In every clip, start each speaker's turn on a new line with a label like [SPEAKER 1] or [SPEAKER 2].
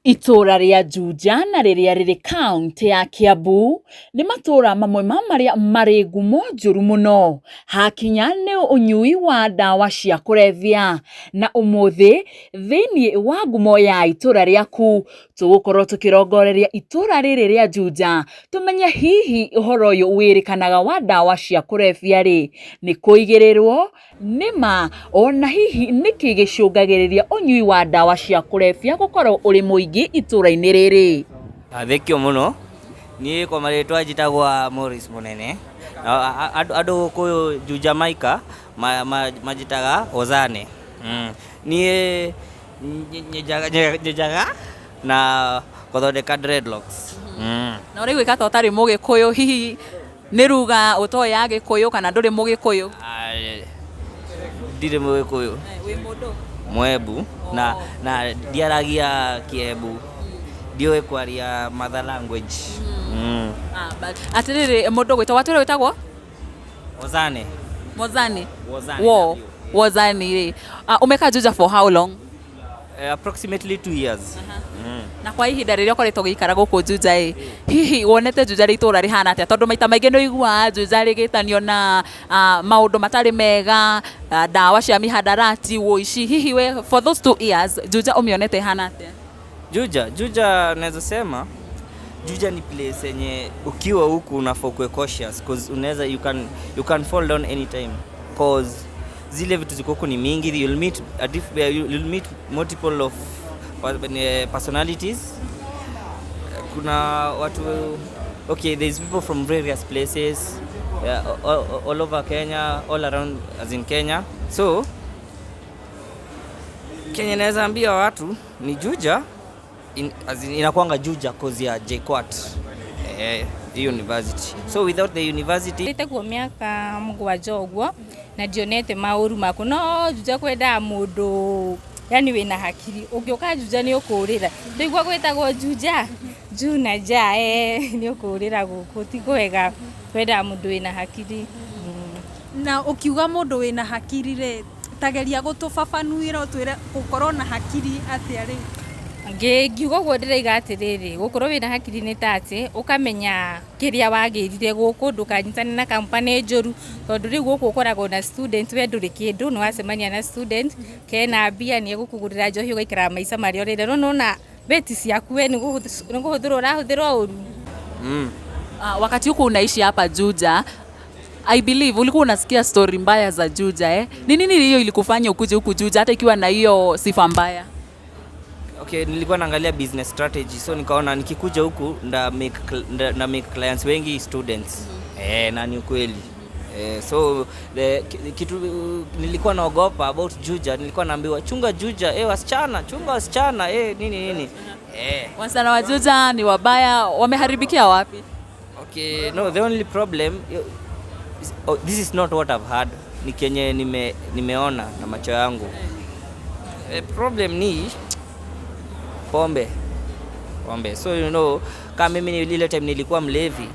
[SPEAKER 1] Itũra rĩa Juja na rĩrĩa rĩrĩ kauntĩ ya Kiambu nĩ matũra mamwe ma marĩa marĩ ngumo njũru mũno hakinya nĩ ũnyui wa ndawa cia kũrebia. Na ũmũthĩ thĩinĩ wa ngumo ya itũra rĩaku tũgũkorwo tũkĩrongoreria itũra rĩrĩ rĩa Juja tũmenye hihi ũhoro ũyũ wĩrĩkanaga wa ndawa cia kũrebia rĩ nĩ kũigĩrĩrwo nĩma ona hihi nĩkĩ gĩcũngagĩrĩria ũnyui wa ndawa cia kũrebia gũkorwo ũrĩ mũingĩ itũra-inĩ rĩrĩ.
[SPEAKER 2] Thengio mũno. Niĩ kwa marĩtwa njĩtagwo Morris Mũnene. Andũ gũkũ Juja Maika manjĩtaga Ozane. Niĩ nyenjaga na gũthondeka dreadlocks.
[SPEAKER 1] Na ũraiguĩka ta ũtarĩ mũgĩkũyũ, hihi nĩ ruga ũtoĩ ya gĩkũyũ kana ndũrĩ mũgĩkũyũ?
[SPEAKER 2] Ndirĩ mũgĩkũyũ.
[SPEAKER 1] Wĩ mũndũ?
[SPEAKER 2] Mwembu na ndiaragia Kĩembu. Ndiũĩ kwaria mother language.
[SPEAKER 1] Atĩrĩrĩ, mũndũ ũgwĩtwo watwĩra wĩtagwo?
[SPEAKER 2] Ozane.
[SPEAKER 1] Mozani.
[SPEAKER 2] Wozane.
[SPEAKER 1] Wo. Wozani rĩ. Umekaa Juja for how long?
[SPEAKER 2] Approximately 2 years.
[SPEAKER 1] Na kwa ihinda rĩrĩa ũkoretwo ũgĩikara gũkũ Juja ĩ, hihi wonete Juja rĩ itũra rĩhana atĩa? Tondũ maita maingĩ nĩ ũiguaga Juja rĩgĩtanio na maũndũ matarĩ mega, ndawa cia mihadarati, ũici. Hihi we for those 2 years Juja ũmĩonete ĩhana atĩa?
[SPEAKER 2] Juja naweza sema Juja ni place yenye ukiwa huku unafaa ukuwe cautious, 'cause unaweza you can fall down anytime, 'cause zile vitu ziko huku ni mingi. You'll meet multiple of personalities. Kuna watu, okay, there's people from various places, yeah, all over Kenya, all around, as in Kenya. So Kenya naweza ambia watu ni Juja as in, inakuanga Juja 'cause ya JKUAT, hii university. So without the university
[SPEAKER 3] Ndĩte kuo mĩaka 7 ũguo na ndionete maũru maku, no Juja kwendaga mũndũ yani wĩna hakiri. Ũngĩũka Juja nĩ ũkũrĩra. Ndũigua gwĩtagwo Juja juu na ja, nĩ ũkũrĩra gũkũ, ti kwega, kwendaga mũndũ wĩna hakiri.
[SPEAKER 4] Na ũkiuga mũndũ wĩna hakiri rĩ, tageria gũtũbabanuĩra, ũtwĩre gũkorwo na hakiri atĩa rĩu.
[SPEAKER 3] Ngiuga ũguo ndĩraiga atĩrĩrĩ, gũkorwo wĩna hakiri nĩ ta atĩ ũkamenya kĩrĩa wagĩrire gũkũ, ndũkanyitane na company njũru, tondũ rĩu gũkũ ũkoragwo na student, we ndũrĩ kĩndũ, nĩ wacemania na student kena mbia, nĩ egũkũgũrĩra njohi, ũgaikara maica marĩa ũrenda, no nona beti ciaku we nĩ kũhũthĩrwo ũrahũthĩrwo ũru.
[SPEAKER 1] Wakati huku unaishi hapa Juja, I believe ulikuwa unasikia story mbaya za Juja, eh? Ni nini hiyo ilikufanya ukuje huku Juja hata ikiwa na hiyo sifa mbaya?
[SPEAKER 2] Okay, nilikuwa naangalia business strategy, so nikaona nikikuja huku nda make clients wengi students. Na ni ukweli. So kitu nilikuwa naogopa about Juja, nilikuwa naambiwa chunga Juja, wasichana, chunga wasichana, nini nini.
[SPEAKER 1] Wasichana wa Juja ni wabaya, wameharibikia wapi?
[SPEAKER 2] Okay, no, the only problem is, oh, this is not what I've heard. Ni kenye nimeona na macho yangu. Problem ni pombe. Pombe. So kama mimi ni ile time nilikuwa mlevi,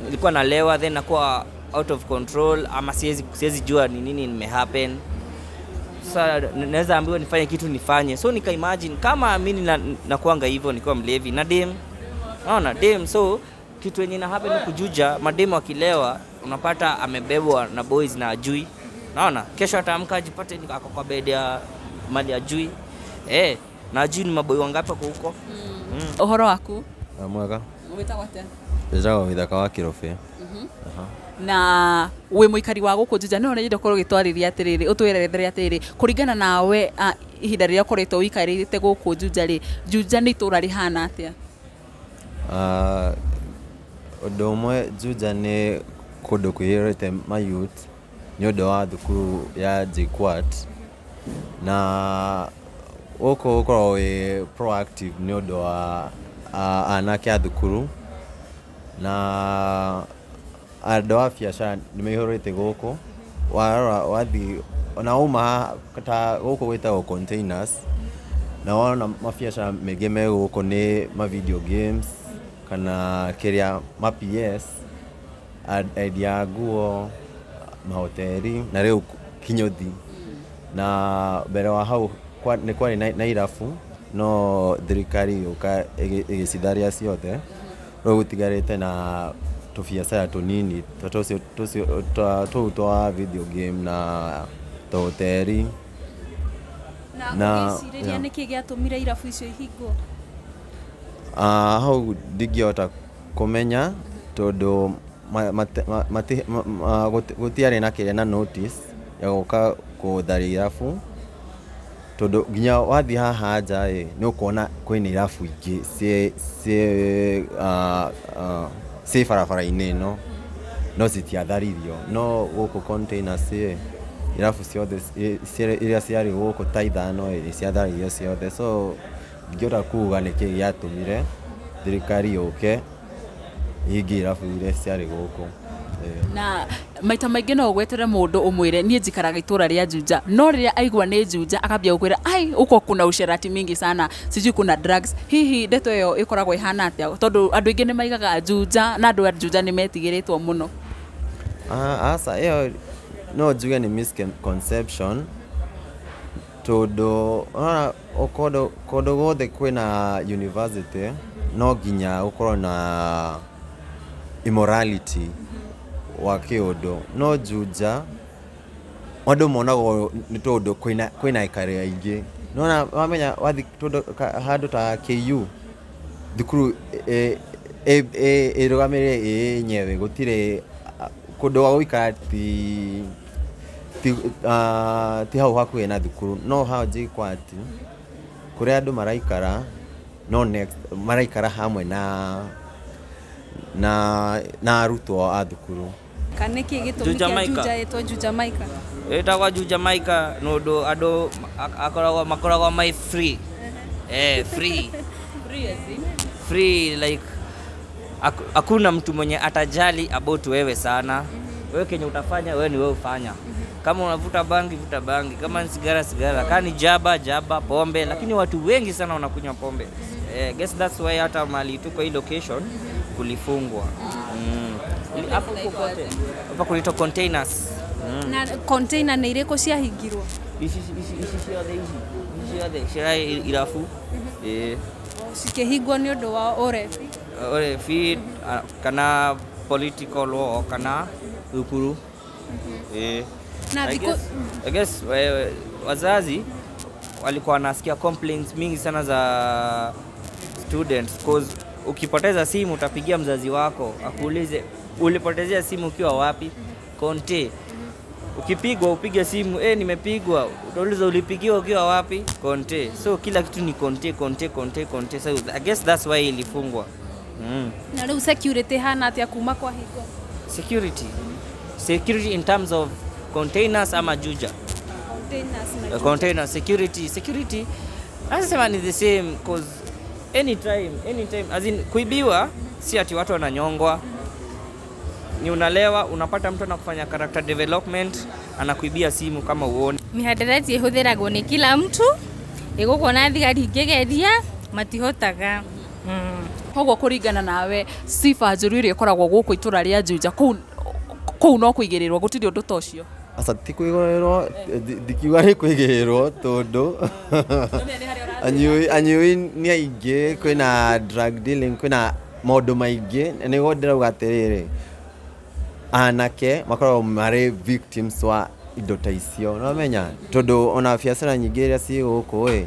[SPEAKER 2] nilikuwa nalewa, then nakuwa out of control ama siwezi jua ni nini nimehappen. Sasa naweza ambiwa nifanye kitu, nifanye. So nika imagine kama mimi nakuanga hivyo nikiwa mlevi na dem. Naona dem, so kitu yenye ina happen huku Juja, mademu wakilewa unapata amebebwa na boys na ajui. Naona kesho ataamka ajipate ako kwa bed ya mali ajui. Na ajui ni maboi wangapi wako huko.
[SPEAKER 1] Ũhoro waku?
[SPEAKER 5] Mwega.
[SPEAKER 1] Wĩtagwo atĩa?
[SPEAKER 5] Njĩtagwo Gĩthaka wa Kĩrobĩ.
[SPEAKER 1] Na wĩ mũikari wa gũkũ Juja, no nyende ũkorwo ũgĩtwarĩria atĩrĩrĩ, ũtwerethere atĩrĩrĩ, kũringana nawe, ihinda rĩrĩa ũkoretwo ũikarĩte gũkũ Juja rĩ, Juja nĩ itũra rĩhana atĩa?
[SPEAKER 5] Ũndũ ũmwe, Juja nĩ kũndũ kũiyũrĩte mayouth nĩ ũndũ wa thukuru ya JKUAT, na gũkũ gũkoragwo wĩ proactive nĩ ũndũ wa anake a thukuru na andũ a biacara nĩ maihũrĩte gũkũ. Warora wathiĩ ona wauma haha ta gũkũ gwĩtagwo Containers, na wona mabiacara maingĩ me gũkũ nĩ ma video games kana kĩrĩa ma PS, endia a nguo, mahoteri na rĩu kinyũthi. Na mbere wa hau nĩ kwarĩ na irabu. No thirikari ĩgĩũka ĩgĩcitharia ciothe, rĩu gũtigarĩte na tũbiacara tũnini ta tũcio tũcio ta tũu twa video game na tũhoteri.
[SPEAKER 4] Na
[SPEAKER 5] Na
[SPEAKER 4] ũgĩcirĩria
[SPEAKER 5] yeah.
[SPEAKER 4] nĩkĩ gĩatũmire irabu icio ihingwo?
[SPEAKER 5] Hau ndingĩhota kũmenya tondũ gũtiarĩ na kĩrĩa na notice ya gũka gũtharia irabu, tondũ nginya wathiĩ haha nja ĩ nĩ ũkuona kwĩna irabu ingĩ ciĩ barabara-inĩ ĩno no citiatharirio. No gũkũ containers ĩ irabu ciothe iria ciarĩ gũkũ ta 5 ĩ nĩ ciatharirio ciothe. So ndingĩhota kuga nĩkĩ gĩatũmire thirikari yũke ĩhinge irabu iria ciarĩ gũkũ.
[SPEAKER 1] Na maita maingĩ no ũgwetere mũndũ ũmwĩre niĩ njikaraga itũra rĩa Juja, no rĩrĩa aigua nĩ Juja akambia gũkwĩra ai huko kuna usherati mingi sana, sijui kuna drugs. Hihi ndeto ĩyo ĩkoragwo ĩhana atĩa? Tondũ andũ aingĩ nĩ maigaga Juja na andũ a Juja nĩ metigĩrĩtwo mũno.
[SPEAKER 5] Aca, ĩyo no njuge nĩ misconception, tondũ ũrona kũndũ guothe kwĩna university no nginya gũkorwo na immorality wa kĩũndũ. No Juja andũ monagwo nĩ tondũ kwĩna aikari aingĩ. Nĩwona wamenya wathiĩ tondũ handũ ta KU thukuru ĩrũgamĩrĩire ĩ yenyewe, gũtirĩ kũndũ gwa gũikara, ti hau hakuhĩ na thukuru. No haha JKUAT kũrĩa andũ maraikara no next maraikara hamwe na arutwo a thukuru.
[SPEAKER 4] Kana nĩkĩ gĩtũmi
[SPEAKER 2] Juja
[SPEAKER 4] kĩa
[SPEAKER 2] Maika.
[SPEAKER 4] Juja ĩtwo Juja Maika?
[SPEAKER 2] Ĩtagwo Juja Maika nĩ andũ akoragwo makoragwo mai free, free free like hakuna mtu mwenye atajali about wewe sana. Wewe kenye utafanya wewe ni wewe ufanya. Kama unavuta bangi, vuta bangi, kama ni sigara, sigara, kama ni jaba, jaba, pombe. Lakini watu wengi sana wanakunywa pombe. Guess that's why hata mali tuko hii location kulifungwa. Hapo huko kote hapa kunaitwa containers.
[SPEAKER 4] Na container nĩ irĩkũ ciahingirwo?
[SPEAKER 2] Ici ciothe, ici ciothe cirai irabu.
[SPEAKER 4] Cikĩhingwo nĩ ũndũ wa ũrebi?
[SPEAKER 2] Ũrebi kana political war kana thukuru.
[SPEAKER 4] Na
[SPEAKER 2] I
[SPEAKER 4] thikũ
[SPEAKER 2] guess, wazazi walikuwa wanasikia complaints mingi sana za students, cause ukipoteza simu utapigia mzazi wako akuulize ulipotezea simu ukiwa wapi? Konte. Ukipigwa upige simu, nimepigwa, utauliza ulipigiwa ukiwa wapi? Konte. So kila kitu ni konte, konte, konte, konte. So I guess that's why ilifungwa.
[SPEAKER 4] Na rĩu security hana atĩa kuma kwahingwo?
[SPEAKER 2] Security. Security in terms of containers ama Juja?
[SPEAKER 4] Containers na Juja.
[SPEAKER 2] Container security, security nasema ni the same, cause anytime as in kuibiwa si ati watu wananyongwa, ni unalewa unapata mtu anakufanya character development, anakuibia simu kama uone.
[SPEAKER 3] Mihadarati ĩhũthĩragwo nĩ kila mtu, ĩgũkũ thigari ingĩgeria matihotaga.
[SPEAKER 1] Koguo kũringana nawe sifa njũru ĩrĩa ĩkoragwo gũkũ itũra rĩa Juja kũu no kũigĩrĩrwo, gũtirĩ ũndũ ta ũcio?
[SPEAKER 5] Aca, ti kũigĩrĩrwo, ndikiuga nĩ kũigĩrĩrwo tondũ anyui nĩ aingĩ, kwĩna drug dealing, kwĩna maũndũ maingĩ. Nĩguo ndĩrauga atĩrĩrĩ, anake makoragwo marĩ victims wa indo ta icio, nĩwamenya, tondũ ona biacara nyingĩ iria ciĩ gũkũ ĩ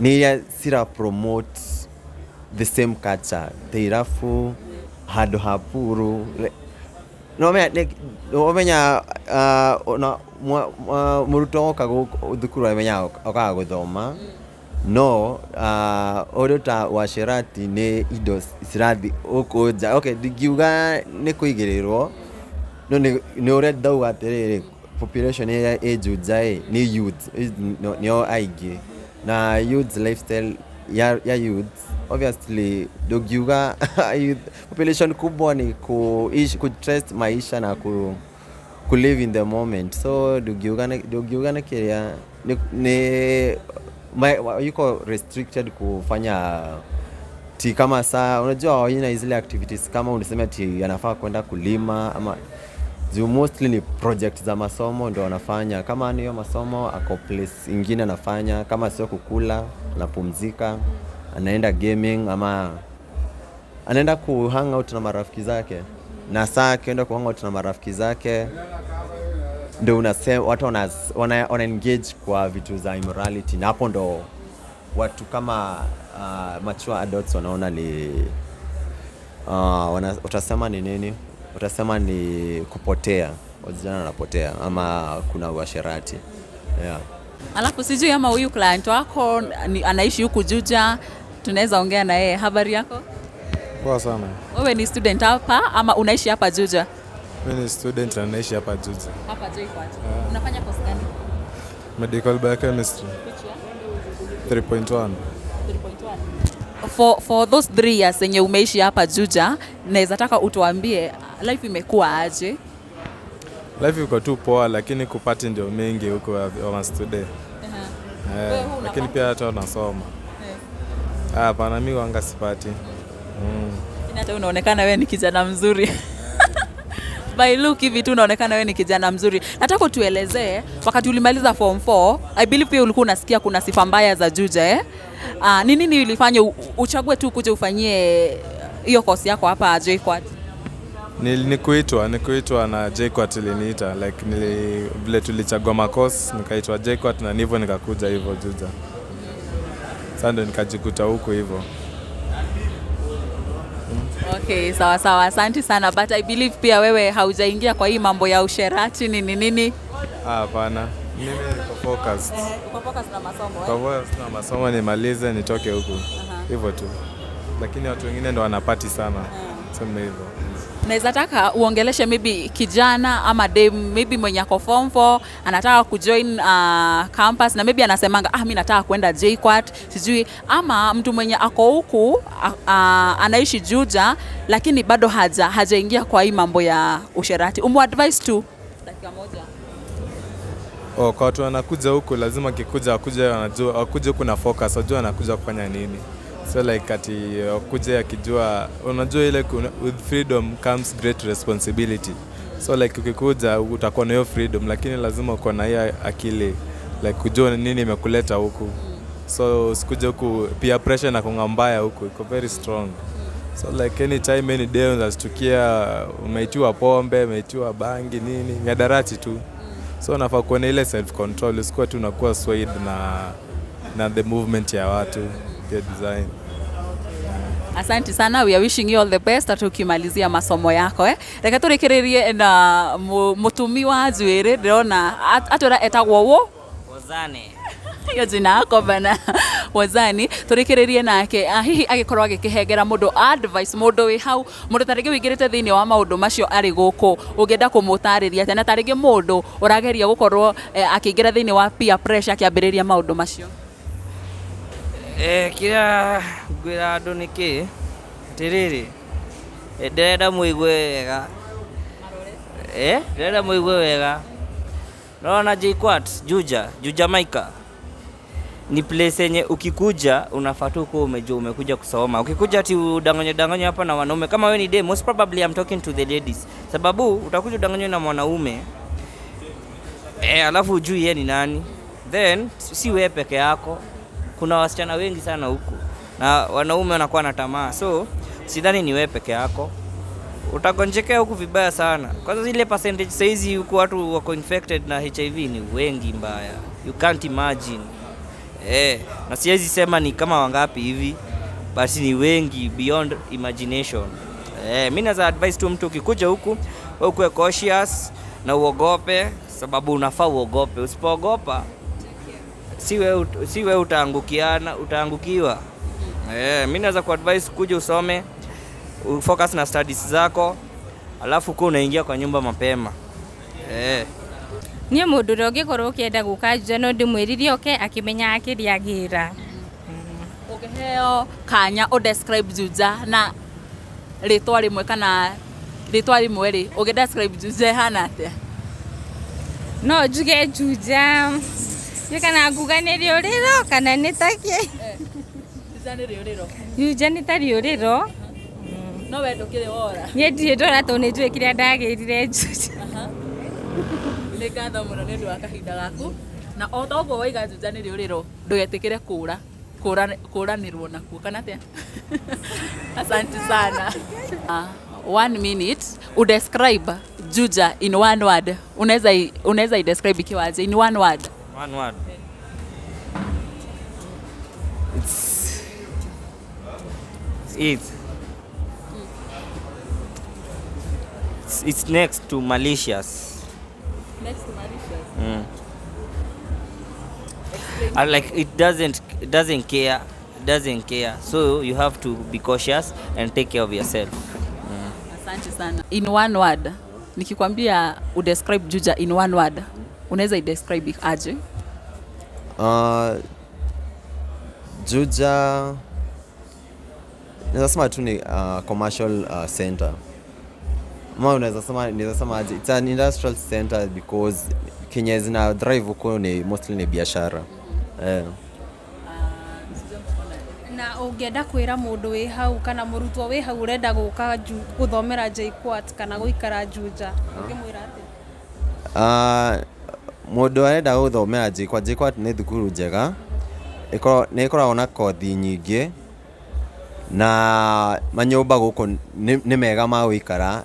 [SPEAKER 5] nĩ iria cira promote the same culture, ta irabu, handũ ha puru. Nĩwamenya ona mũrutwo oka gũkũ thukuru amenyaga okaga gũthoma, no ũndũ ta uasherati nĩ indo cirathi gũkũ nja. Okay, ndingiuga nĩ kũigĩrĩrwo, no nĩ ũrĩa ndauga atĩrĩrĩ, population ĩrĩa ĩ Juja ĩ nĩ youth, nĩo aingĩ, na youth lifestyle ya youth obviously ndũngiuga youth population kubwa ni ku trust maisha na ku live in the moment. So ndũngiuga nĩ kĩrĩa nĩ yuko restricted kufanya ti kama saa unajua haina zile activities kama unasema ti anafaa kwenda kulima ama Juu mostly ni project za masomo ndo wanafanya. Kama ni hiyo masomo, ako place ingine anafanya. Kama sio kukula, anapumzika, anaenda gaming ama anaenda ku hang out na marafiki zake. Na saa akienda ku hang out na marafiki zake ndo unasema watu wana engage kwa vitu za immorality, na hapo ndo watu kama mature adults wanaona ni utasema ni nini? Utasema ni kupotea, vijana wanapotea ama kuna uasherati, yeah.
[SPEAKER 1] Alafu sijui ama huyu client wako anaishi huku Juja, tunaweza ongea na yeye. Habari yako?
[SPEAKER 6] Poa sana.
[SPEAKER 1] Wewe ni student hapa ama unaishi hapa Juja?
[SPEAKER 6] Mimi ni student na naishi hapa Juja.
[SPEAKER 1] Hapa JKUAT. Unafanya course gani?
[SPEAKER 6] Medical biochemistry.
[SPEAKER 1] Which year?
[SPEAKER 6] 3.1.
[SPEAKER 1] 3.1. For those 3 years yenye umeishi hapa Juja, naweza taka utuambie life imekuwa aje?
[SPEAKER 6] Life iko tu poa, lakini kuparty ndio mingi huko wa student. Eh, lakini pia hata wanasoma. Ah, hapana, mimi wanga siparty.
[SPEAKER 1] Hata unaonekana wewe ni kijana mzuri. By look hivi tu unaonekana wewe ni kijana mzuri. Nataka utuelezee wakati ulimaliza form 4, I believe pia ulikuwa unasikia kuna sifa mbaya za Juja, eh? Ni nini ilifanya uchague tu kuja ufanyie hiyo course yako hapa JKUAT?
[SPEAKER 6] Ni kuitwa na JKUAT iliniita, like vile tulichagua macourse, nikaitwa JKUAT na hivyo nikakuja hivyo Juja. Sasa ndio nikajikuta huku hivyo.
[SPEAKER 1] Okay, sawa sawa, asante sana, but I believe pia wewe haujaingia kwa hii mambo ya usherati nini nini.
[SPEAKER 6] Ah, hapana. Mimi niko focused.
[SPEAKER 1] Uko focus na masomo?
[SPEAKER 6] Kwa hivyo sina masomo, nimalize nitoke huku. Hivyo tu. Lakini watu wengine ndo wanaparty sana. Sema hivyo.
[SPEAKER 1] Naweza taka uongeleshe maybe kijana ama dem maybe mwenye ako form 4 anataka kujoin campus na maybe anasemanga, "Ah, mi nataka kwenda JKUAT," sijui, ama mtu mwenye ako huku anaishi Juja lakini bado hajaingia kwa hii mambo ya usherati, umu-advise tu dakika moja.
[SPEAKER 6] Oh, kwa watu wanakuja huku, lazima kikuja wakuje wanajua wakuje huku na focus, wajua wanakuja kufanya nini. So like ati wakuje akijua, unajua ile with freedom comes great responsibility. So like ukikuja utakuwa na hiyo freedom, lakini lazima uko na hiyo akili, like kujua ni nini imekuleta huku. So usikuje huku peer pressure na kunga mbaya huku iko very strong. So like anytime, any day unashtukia umeitiwa pombe, umeitiwa bangi, nini, mihadarati tu. So unafaa kuwa na ile self control, usikuwa tu unakuwa swayed na the movement ya watu ya design.
[SPEAKER 1] Asante sana, we are wishing you all the best hata ukimalizia masomo yako, eh. Reke tũrĩkĩrĩrie na mũtumi wa njuĩrĩ, ndĩrona atwĩra etagwo wo?
[SPEAKER 2] Wazane.
[SPEAKER 1] Hiyo jina yako bana, Wazani. Tũrĩkĩrĩrie nake. Hihi agĩkorwo agĩkĩhengera mũndũ advice, mũndũ wĩ hau, mũndũ tarĩngĩ wĩingĩrĩte thĩinĩ wa maũndũ macio arĩ gũkũ, ũngĩenda kũmũtarĩria atĩa, na tarĩngĩ mũndũ ũrageria gũkorwo akĩingĩra thĩinĩ wa peer pressure akĩambĩrĩria maũndũ macio?
[SPEAKER 2] Eh, kĩrĩa ngwĩra andũ nĩ kĩ atĩrĩrĩ, ndĩrenda mũigue wega, ndĩrenda mũigue wega. Naona JKUAT Juja, Juja Maika ni place yenye ukikuja unafaa tu kuwa umejua umekuja kusoma. Ukikuja ati udanganye danganye hapa na wanaume, kama wewe ni dem, most probably I'm talking to the ladies, sababu utakuja udanganywe na mwanaume, alafu ujui yeye ni nani, then si wewe peke yako, kuna wasichana wengi sana huku na wanaume wanakuwa na tamaa, so sidhani ni wewe peke yako utagonjekea huku vibaya sana. Kwanza zile percentage saizi huku watu wako infected na HIV ni wengi mbaya, you can't imagine. Na siwezi sema ni kama wangapi hivi, but ni wengi beyond imagination. Mi naweza advise tu mtu, ukikuja huku wewe ukuwe cautious na uogope, sababu unafaa uogope. Usipoogopa si wewe utaangukiana, utaangukiwa. Mi naweza kuadvise kuja usome, ufocus na studies zako, alafu kuwa unaingia kwa nyumba mapema.
[SPEAKER 3] Niĩ mũndũ ũrĩa ũngĩkorwo ũkĩenda gũka Juja no ndĩmwĩrire oke akĩmenyaga kĩrĩa agĩra.
[SPEAKER 1] Ũngĩheo kanya ũ describe Juja na rĩtwa rĩmwe kana rĩtwa rĩmwe rĩ, ũngĩ describe Juja ĩhana atĩa?
[SPEAKER 3] No njuge Juja nĩ kana nguga nĩ rĩũrĩro kana nĩ takĩ.
[SPEAKER 1] Juja nĩ rĩũrĩro?
[SPEAKER 3] Juja nĩ ta rĩũrĩro.
[SPEAKER 1] No we ndũkĩrĩ wora?
[SPEAKER 3] Niĩ ndirĩ ndora tondũ nĩ njũĩ kĩrĩa ndagĩrire Juja.
[SPEAKER 1] Nĩ ngatho mũno nĩ ũndũ wa kahinda gaku, na o ta ũguo waiga, Juja nĩ rĩũrĩro, ndũgetĩkĩre kũra kũranĩrwo nakuo kana atĩa. Asante sana. One minute, udescribe Juja in one word. Unaweza idescribe ikiwa aje in one word?
[SPEAKER 2] One word. It's next to malicious.
[SPEAKER 1] Next to malicious.
[SPEAKER 2] And like it doesn't care, it doesn't care, so you have to be cautious and take care of yourself.
[SPEAKER 1] Asante sana. In one word, nikikwambia udescribe Juja in one word, unaweza idescribe aje?
[SPEAKER 5] Juja naweza sema tu ni commercial center, ama unaweza sema, naweza sema aje, it's an industrial center because kenye zina drive huko ni mostly ni biashara, eh.
[SPEAKER 4] Na ũngĩenda kwĩra mũndũ wĩ hau kana mũrutwo wĩ hau ũrenda gũka gũthomera JKUAT kana gũikara Juja, ũngĩmwĩra atĩa?
[SPEAKER 5] Mũndũ arenda gũthomera JKUAT, JKUAT nĩ thukuru njega. Nĩ ĩkoragwo na kothi nyingĩ na manyũmba gũkũ nĩ mega ma gũikara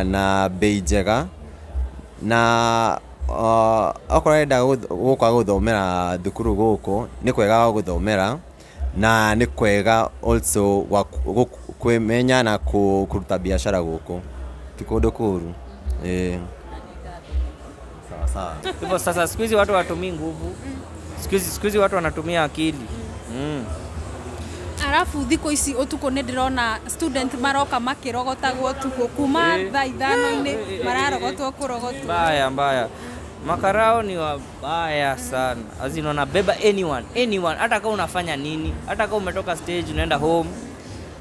[SPEAKER 5] na bei njega, na okorwo arenda gũka gũthomera thukuru gũkũ, nĩ kwega gũthomera na nĩ kwega also kwĩmenya na kũruta biacara gũkũ, ti kũndũ kũru, ĩĩ. Sawa sawa.
[SPEAKER 2] Hivyo sasa siku hizi watu watumii nguvu, siku hizi watu wanatumia akili.
[SPEAKER 4] Arabu thikũ ici ũtukũ nĩ ndĩrona student maroka makĩrogotagwo ũtukũ kuma thaa 5-inĩ, mararogotwo kũrogotwo.
[SPEAKER 2] Mbaya mbaya, makarao ni wabaya sana. As in, wanabeba anyone, anyone, hata kama unafanya nini, hata kama umetoka stage unaenda home,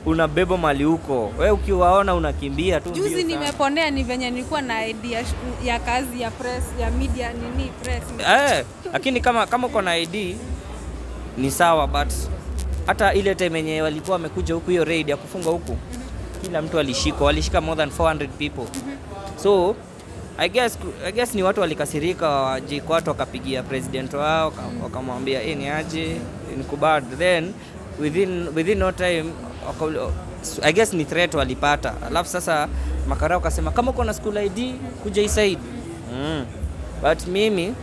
[SPEAKER 2] unabeba mali huko, we ukiwaona unakimbia tu mbio
[SPEAKER 4] Juzi
[SPEAKER 2] sana.
[SPEAKER 4] Nimeponea ni venye nilikuwa na idea ya kazi ya press, ya media, nini, press.
[SPEAKER 2] Eh, lakini kama uko na ID ni sawa, but hata ile time yenye walikuwa wamekuja huku, hiyo raid ya kufunga huku, kila mtu alishikwa, walishika more than 400 people. So I guess ni watu walikasirika wa JKUAT, wakapigia president wao, wakamwambia, "Eh, ni aje, ni kubad." Then within no time I guess ni threat walipata, alafu sasa makarao wakasema kama uko na school ID, kuja hii side. But mimi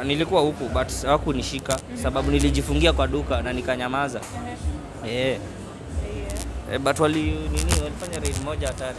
[SPEAKER 2] nilikuwa huku but hawakunishika sababu nilijifungia kwa duka na nikanyamaza. Eh. Eh, but wali nini, walifanya raid moja hatari.